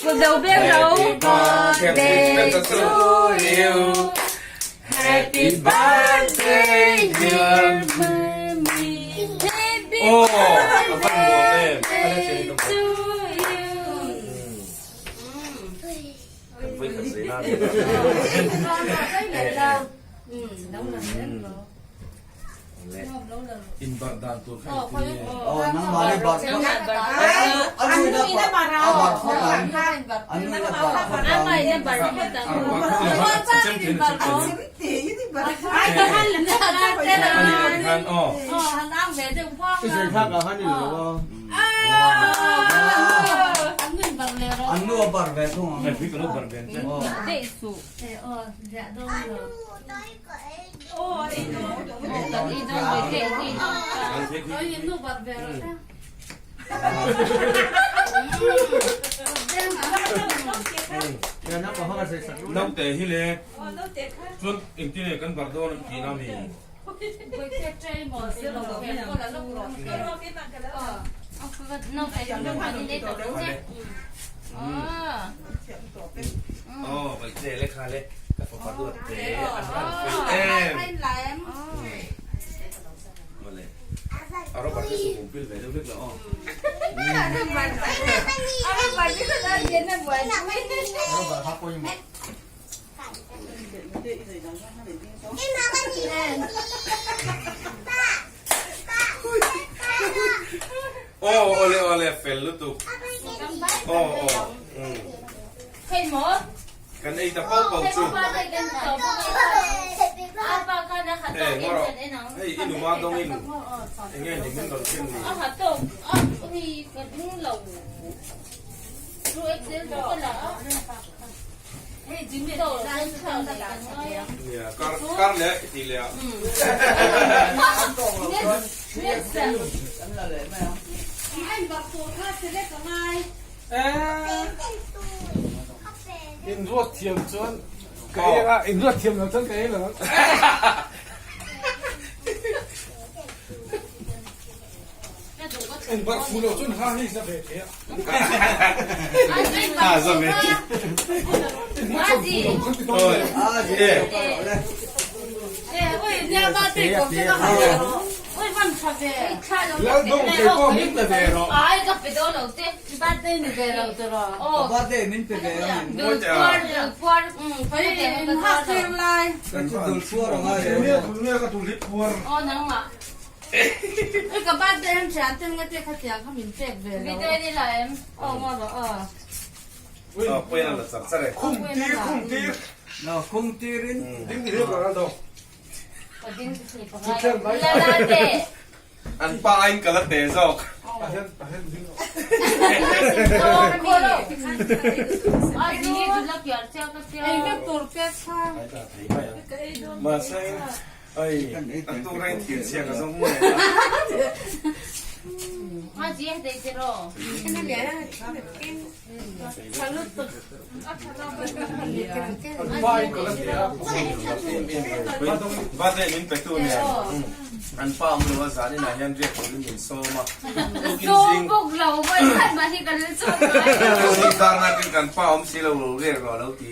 Happy birthday to you. Happy birthday dear mummy. Happy birthday to you. In bar dan tur kha engtin nge? Aw nangmah nih bar anu ina bar a bar phawt ang anu ina bar phawt ang. An nu a bar ve thung ang. Naute hi le chuan engtin nge kan bar dawn an tihna mi? Aw vaihte le kha le ka fapa duat te an han fel em. Mawle a Robert hi chu hum pil ve deuh vek lo aw. Aw awle awle fel lutuk aw aw umm kan ei ta pau pau chu eh ngaw rawh hei i numa dawngin enge ni min rawn ken ni. Nia kar kar leh i tih leh ah. In ruat thiam chuan ka ei anga in ruat thiam lo chuan ka ei lo ang. In barh fu lo chuan ha hi za ve thei a. Ha za ve thei. In hma chawm fu lo chuan ti dawn le. Lal dawng kei pawh min pe ve rawh. Birthday min pe ve ang. Kan chu dul phuar ang ai. Ka dul hi phuar. Ka birthday em thian ten nga te kha tiang kha min pek ve lo. Video ni la em? Aw nga rawh aw. Aw pawi a la char char e. Khum tir khum tir. No khum tir in. Ding ni hlek Ronaldo. Ka ding ni pangai. La la te. An pa aiin ka la te zawk. Mahse Ai, a tu reng thil chhia ka zawng mai a. Birthday min pe tu nen an pa awm lo a zan inah hian riak turin min sawm a. Tukin zing tukin zar nakin kan pa awm si lo riak rawh a lo ti.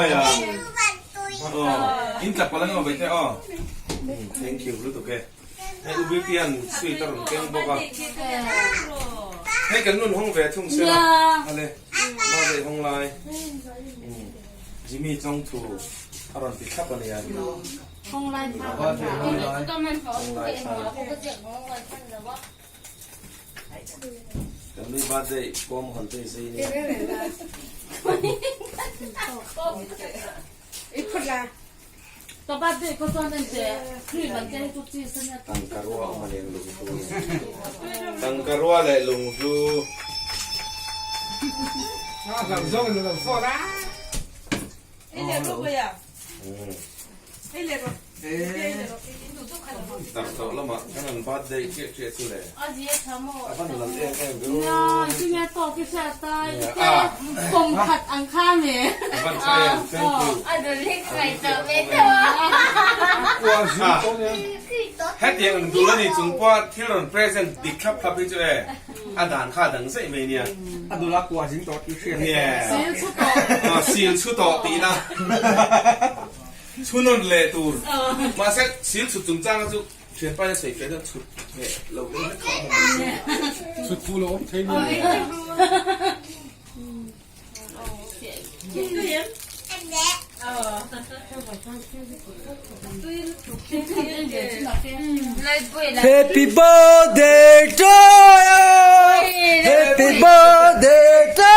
Aia aw in tla palh ang aw Baite aw thank you lutuk e hei u Bikian sweet a rawn keng bawk a hei kan nun hawng ve thung se la ale birthday hawng lai Jimmy chawngthu a rawn ti thlap a nia Hawng lai hawng lai thla. Kan nui birthday pawm hawn te zai ni. Ka birthday ko chuan en che cream an te chu cheese ania. Tangkarua awm a leng lunghlu. Tangkarua leh lunghlu. A hlau zawng in lo phone a. Ei leh rawh bawih a. Ei leh rawh. Dar tawh lamah kan han birthday chiah chiah chu le. A van lal em em ve aw. A van tha em, thank you. Hetiang ang dul a ni chung pawha thil rawn present dik thlap thlap hi chu e a dan kha a dang zaih mai nia. A dul a kua zing tawh tih hriat. Nia. Sil chhu tawh. Aw sil chhu tawh tihna. Chhunawn leh tur. Mahse sil chhut chungchanga chu thianpa hian sawi fiah deuh chhut leh lo deuh hlek kha a awm mai. Chhut fu lo awm thei ni. Happy birthday to you Happy birthday to